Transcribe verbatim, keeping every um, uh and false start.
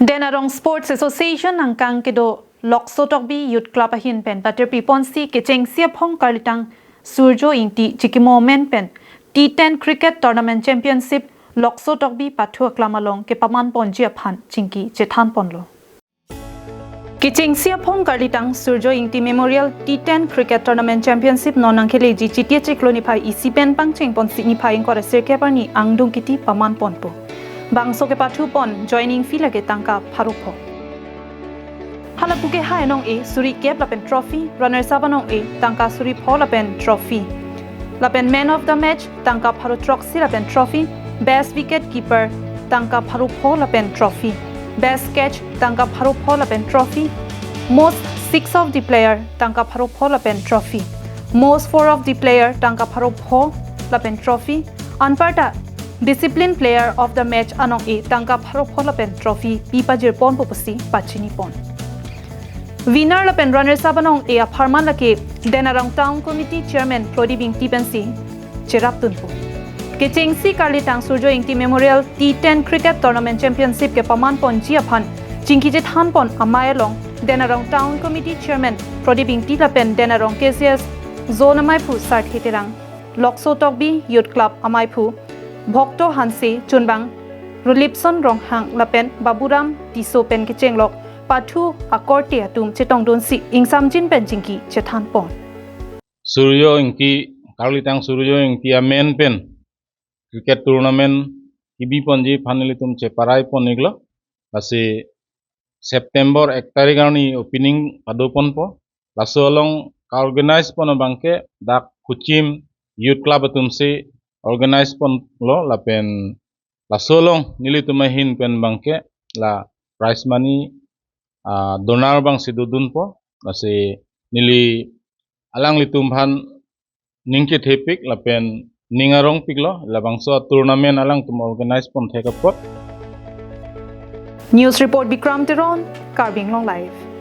Den Arong Sports Association angkang kedo Lokso Tokbi Youth Club ahin pen patirpi ponsi kechengsi aphong karlitang Surjo Ingti chikimo amen pen T ten Cricket Tournament Championship Lokso Tokbi pathu aklam along kepaman ponji aphan chingki chethan ponlo. Kechengsi aphong karlitang Surjo Ingti Memorial T ten Cricket Tournament Championship non nangkeleji Chiti achiklo niphai isi pen pangcheng ponsi niphai ingkoi ra sirkep arni angdung kiti paman ponpo. Bangso kepathu pon joining fee lake tangka pharo pho. Hala puke hai anong-e suri kep lapen trophy, runners up anong-e tangka suri pho lapen trophy. Lapen man of the match tangka pharo throksi lapen trophy, best wicket keeper tangka pharo pho lapen trophy, best catch tangka pharo pho lapen trophy, most six of the player tangka pharo pho lapen trophy, most four of the player tangka pharo pho lapen trophy, anparta discipline player of the match anong-e tangka pharo pho lapen trophy pi pajir ponpo pusi pachini pon. Winner lapen runners up anong-e apharman lake Den Arong Town Committee Chairman Prodip Ingti pensi cherap dunpo. Kechengsi karlitang Surjo Ingti Memorial T ten Cricket Tournament Championship kepaman ponji aphan chingki chethan pon amei along Den Arong Town Committee Chairman Prodip Ingti lapen Den Arong K C S Zone ameiphu Sarthe Terang, Lokso Tokbi Youth Club ameiphu Bhokto Hanse, chunbang Rulipson Ronghang lapen Baburam Tisso pen kechenglok pathu akorte atum chetongdunsi ingsamjin pen chingki chethan pon. Surjo Ingti, karlitang Surjo Ingti amen pen cricket tournament kebi ponji aphan nelitum cheparai pon-iklo. Lasi September ek tarik arni opening pado ponpo. Laso along ka-organize pon abangke dak Kuchim Youth Club atumsi organize ponlo lapen laso along nelitum ahin pen abangke la prize money, ah, donor abangsi dodunpo. Lasi neli alanglitum aphan ning kethepik lapen ning arongpiklo, labangso tournament alangtum organize pon thek apot. News report Bikram Teron, Karbi Anglong Live.